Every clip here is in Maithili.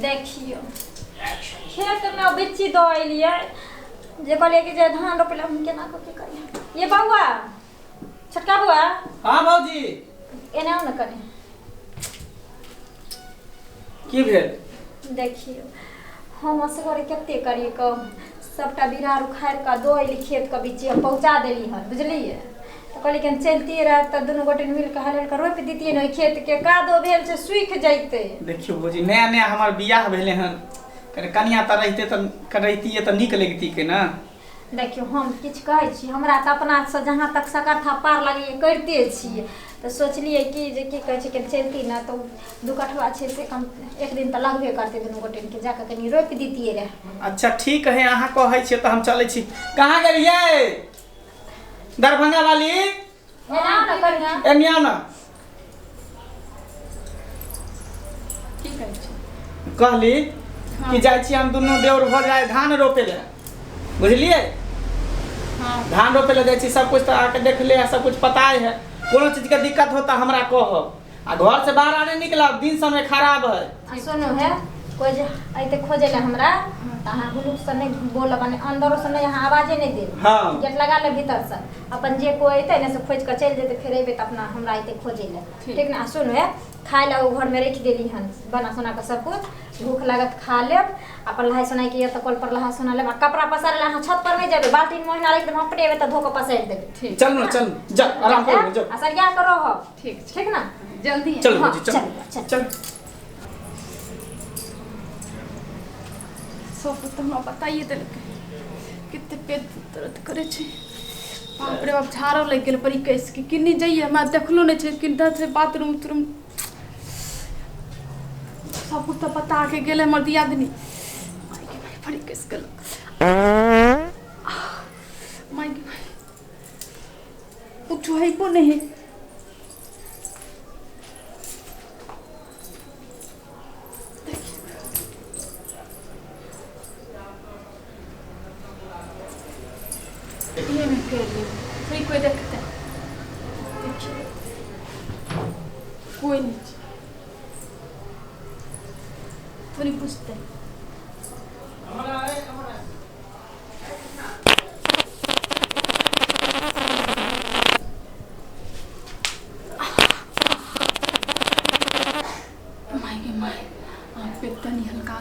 देखियौ खेतमे बिच्ची दऽ एलियै जे कहलियै कि जे धान रोपै लए हम केना कऽ की करियै। ये बौआ, छोटका बौआ। हाँ भौजी। एने आउ ने कनि। की भेल? देखियौ हम असगरे कते करियै कहू, सबटा बिरार उखाड़ि कऽ दऽ एली खेतके बिच्ची, हम पहुँचा देली हन, बुझलियै? तऽ कहलियै कि हम चलितियै रहए तऽ दुनू गोटे मिल कऽ हल हल कऽ रोपि दितियै ने ओहि खेतके, कादो भेल छै सूखि जैतै। देखियौ भौजी, नया नया हमर बियाह भेलै हन, कनि कनिया तऽ रहिते तऽ रहितियै तऽ नीक लगितिकै ने। देखियौ हम किछु कहै छी, हमरा तऽ अपनासँ जहाँ तक सकर्था पार लगैए करिते छियै, तऽ सोचलियै कि जे की कहै छै कि चलती ने तऽ दू कठवा छै से कम एक दिन तऽ लगबे करतै, दुनू गोटेके जाकऽ कनि रोपि दितियै रहए। अच्छा ठीक है, अहाँ कहै छियै तऽ हम चलै छी। कहाँ गेलियै दरभंगा वाली? एना आउ ने कनिया। एने आउ ने। की कहै छी? कहली कि जाइ छी हम दुनू देवर भऽ जाय धान रोपे लए, बुझलियै? हाँ। धान रोपे लए जाइ छी, सब कुछ तऽ अहाँके देखले है, सब कुछ पता है, कोनो चीजके दिक्कत हो तऽ हमरा कहब, आ घर से बाहर नहि निकलब, दिन समय खराब है। आ सुनू हे, कोइ जे अयतै खोजै लए हमरा तऽ अहाँ गुलुकसँ नहि बोलब, माने अन्दरोसँ नहि, अहाँ आवाजे नहि देब। हाँ। गेट लगा लेब भीतरसँ, अपन जे कोइ अयतै ने से खोजि कऽ चलि जेतै, फेर अयबै तऽ अपना हमरा अयतै खोजै लए। ठीक ने? आ सुनू हे, खाय लए ओ घरमे राखि देली हन बना सोना कऽ सब कुछ, भूख लागत खा लेब, अपन नहाय सोनायके यऽ तऽ कल पर नहा सोना लेब, आ कपड़ा पसारै लए अहाँ छत पर नहि जेबै, बाल्टीन मे ओहिना राखि देब, हम अपने एबै तऽ धो कऽ पसारि देबै। ठीक। चल ने, चल जा, आराम करू जाओ। आ सरिया कऽ रहब। ठीक छै। ठीक ने? जल्दी। चल हाँ, भौजी, चल। चल, चल। चल। सब कुछ तऽ हमरा बताइए देलकै। कते पेट दर्द करै छै, बाप रे बाप, झाड़ो लागि गेल बड़ी कसि के। किन्नी जइए हमरा देखलो नहि छै, किन्दा छै बाथरूम उथरूम सब कुछ तऽ बता के गेलै हमर दियादनी। माय गे माय, बड़ी कसि गेल, माय गे माय, कुछो हेबो नहि है। इहे मे कर लेब, फिर कोई देखते? देखिए कोई नहीं छै, थोड़ी पूछते। माय गे माय, आब पेट तनी हल्का।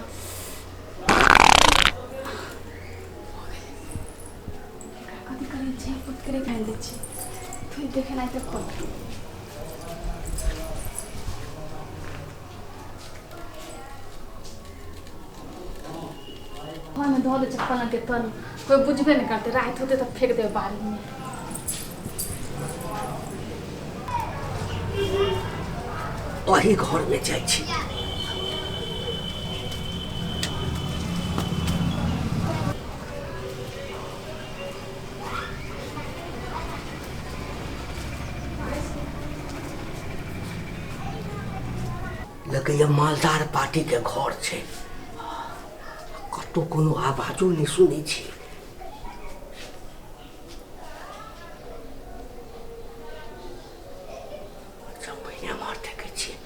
कथी करै छै? पुतरे खाइ दै छी, थोड़ी देखेनाइ तऽ खोल। घरमे धऽ दै छै पलङ्गके तरमे, कोइ बुझबे नहि करतै। राति होतै तऽ फेंक देबै बाड़ीमे। एही घरमे जाइ छी। लगैया मालदार पार्टीके घर छै, कतहु कोनो आवाजो नहि सुनै छी। अच्छा, पहिने एम्हर देखै छियै।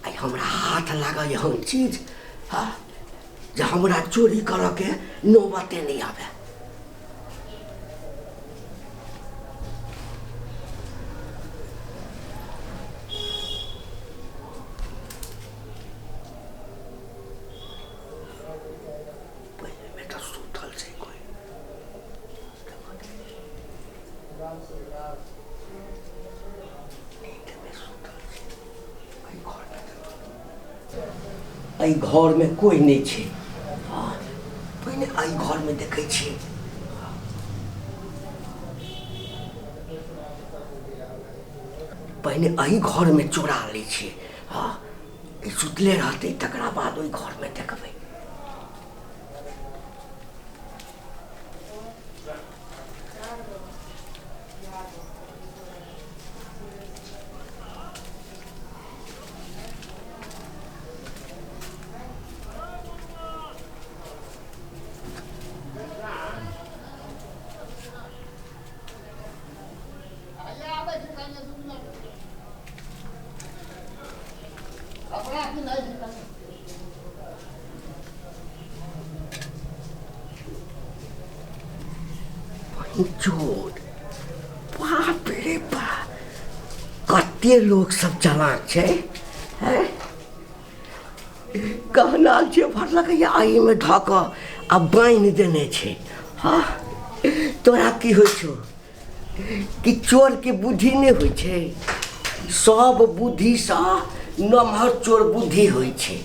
आइ हमरा हाथ लागल एहन चीज, हँ, जे हमरा चोरी करऽके नौबते नहि आबे। पहिने तऽ सुतल छै कोइ, नींदमे सुतल छै। एहि घरमे, एहि घरमे कोइ नहि छै। हँ, पहिने एहि घरमे देखै छियै। पहिने एहि घरमे चोरा लै छियै। हँ, ई सुतले रहतै, तकरा बाद ओहि घरमे देखबै। चोर, बाप रे बाप, कते लोक सब चलाक छै हैं? गहना जे भरलक या एहिमे धऽ कऽ आ बान्हि देने छै। हँ, तोरा की होइ छौ कि चोरके बुद्धि नहि होइ छै? सब बुद्धिसँ नमहर चोर बुद्धि होइ छै।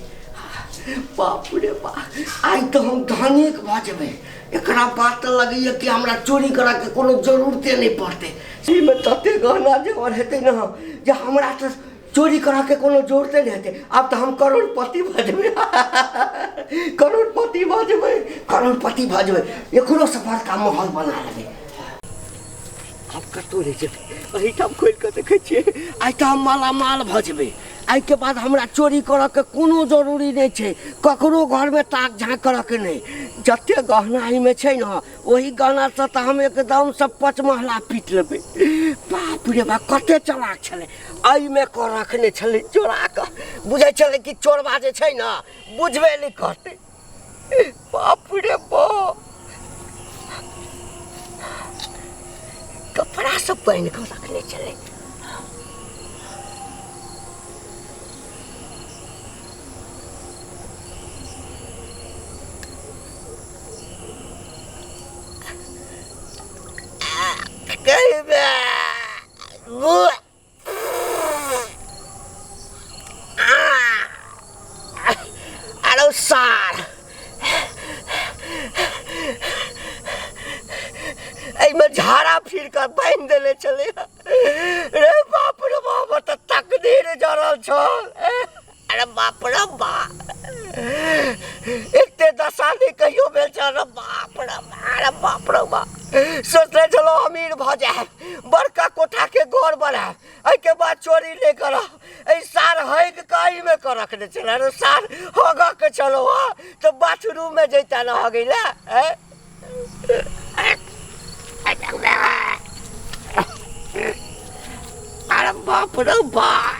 बाप रे बाप, आइ तऽ हम धनिक भऽ जेबै। एकरा बात तऽ लगैए कि हमरा चोरी करऽके कोनो जरूरते नहि पड़तै। एहिमे तते गहना जेवर हेतै ने जे हमरा तऽ चोरी करऽके कोनो जरूरते नहि हेतै। आब तऽ हम करोड़पति भऽ जेबै, करोड़पति भऽ जेबै, करोड़पति भऽ जेबै। एकरोसँ बड़का महल बना लेबै। आब कतहु नहि जेबै, एहिठाम खोलि कऽ देखै छियै। आइ तऽ हम मालामाल भऽ जेबै। एहिके बाद हमरा चोरी करऽके कोनो जरूरी नहि छै, ककरो घरमे ताक झाँक करऽके नहि। जतेक गहना एहिमे छै ने, ओहि गहनासँ तऽ हम एकदमसँ पचमहला पीट लेबै। बाप रे बाप, कते चलाक छलै! एहिमे कऽ रखने छलै चोरा कऽ। बुझै छलै कि चोरबा जे छै ने बुझबे नहि करतै। बाप रे बाप, कपड़ा सब पहिन कऽ रखने छलै। अरे सार, एहिमे झाड़ा फिर कऽ बान्हि देने छलै। रे बाप रे बाप, तऽ तकदीर जड़ल छल। अरे बाप रे बाप, एते दशा नहि कहियो भेल छल। अरे बाप रे, अरे बाप रे बाप, सोचने छलहुँ अमीर भऽ जायब, बड़का कोठाके घर बनायब, एहिके बाद चोरी नहि करब। एहि सार हगि कऽ एहिमे कऽ रखने छलै। अरे सार, हगऽ के छलौ हँ तऽ बाथरूममे जैता ने हगै लए। अरे बाप रे बाप।